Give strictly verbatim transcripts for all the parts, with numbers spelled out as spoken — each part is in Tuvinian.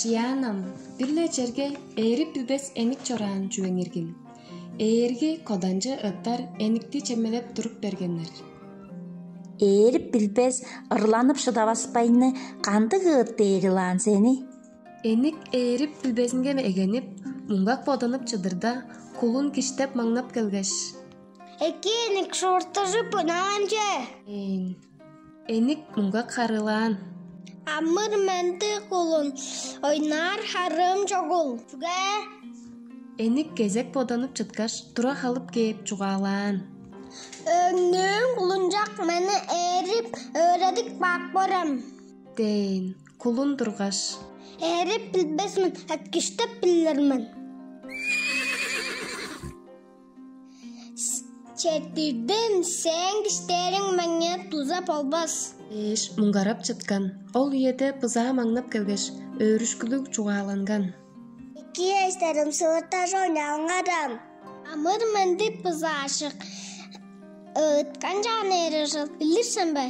Чиянам, бир-ле черге ээрип билбес эник чораан чүвең иргин. Ээрги коданчы ыттар эникти чемелеп туруп бергеннер. Ээрип билбес, ырланып шыдаваспайны кандыг ыт дээри-лаан сени? Эник ээрип билбезинге эгенип, муңгак боданып чыдырда, кулун киштеп маңнап келгеш: «Эки эник, шууртажып ойнаан че?» – дээн. Эник муңгак харыылаан: «Амыр-менди, кулун, ойнаар харыым чогул. Чүге?» Эник кезек боданып чыткаш, тура халып кээп чугаалаан: «Өңнүүң кулунчак мени ээрип, өөредип каап көрем» – дээн. Кулун тургаш: «Ээрип билбес мен, эткиштеп билир мен». «Четтирдим, сээң киштээриң меңээ дуза болбас» – дээш, муңгарап чыткан. Ол үеде бызаа маңнап келгеш, өөрүшкүлүг чугааланган: «Эки эштерим, сывыртажып ойнаалыңарам». «Амыр-менди, бызаажык, ыт канчаан ээрер чыл, билир сен бе?»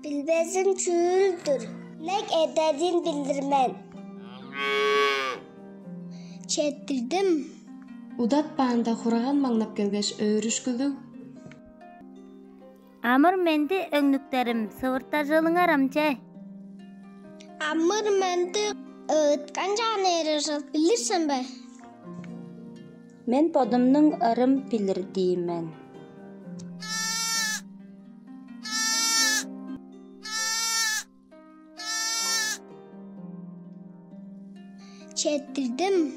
«Билбезим чүүл-дүр, нег эдерин билир мен». «Четтирдим». Удатпаанда хураган маңнап келгеш, өөрүшкүлүг: «Амыр-менди, өңнүктерим, сывыртажылыңар ам че». «Амыр-менди, ыт канчаан ээрер чыл, билир сен бе?» «Мен бодумнуң ырым билир-дир мен». «Четтирдим».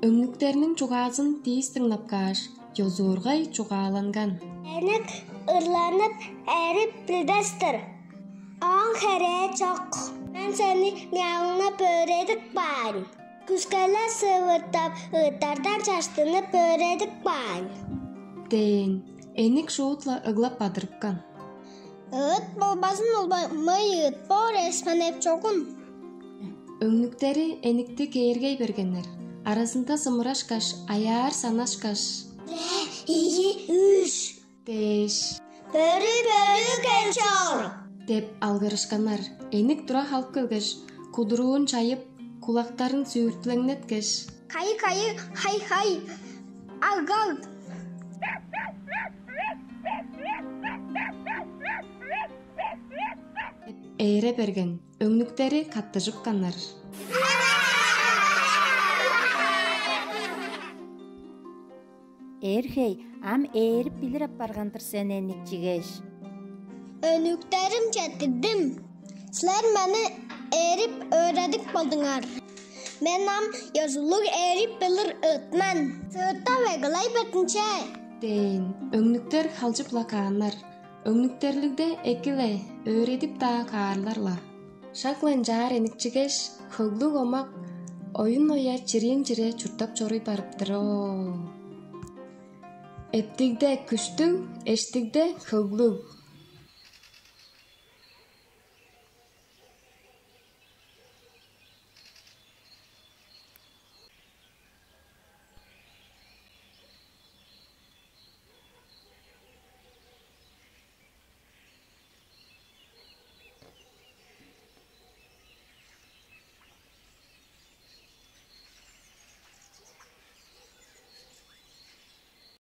Өңнүктерниң чугаазын диис дыңнап кааш, ёзуургай чугааланган: «Эник ырланып, ээрип билбес-тир. Ооң херээ чок. Мен сени мялыңнап өөредип каайн. Күскелер сывыртап, ыттардан чаштынып өөредип каайн» – дээн. Эник шуут-ла ыглап бадырыпкан: «Ыт болбазын ол мый ыт боор эвес мен деп чогум». Өңнүктери эникти кээргей бергеннер. Аразында сымырашкаш, аяар санашкаш: «Бир, ийи, үш» – дээш: «Бөрү, бөрү кел чор» – деп алгырышканнар. Эник тура халып келгеш, кудуруун чайып, кулактарын сүүртүлеңнеткеш: «Кайы, кайы, хай, хай, аг, аг» – деп ээре берген. Өңнүктери каттыжыпканнар. «Эрхей, ам ээрип билир апарган-дыр сен, эникчигеш». «Өңнүктерим, четтирдим. Силер мени ээрип өөредип болдуңар. Мен ам ёзулуг ээрип билир ыт мен. Сывыртап эгелей бердим че» – дээн. Өңнүктер халчып-ла кааннар. Өңнүктерлигде эки-ле, өөредип-даа каарлар-ла. Шак-ла ынчаар эникчигеш, хөглүг омак оюн-оя, чириин чире чурттап чоруй барып-тыр оо. Эптигде күштүг, эштигде хөглүг.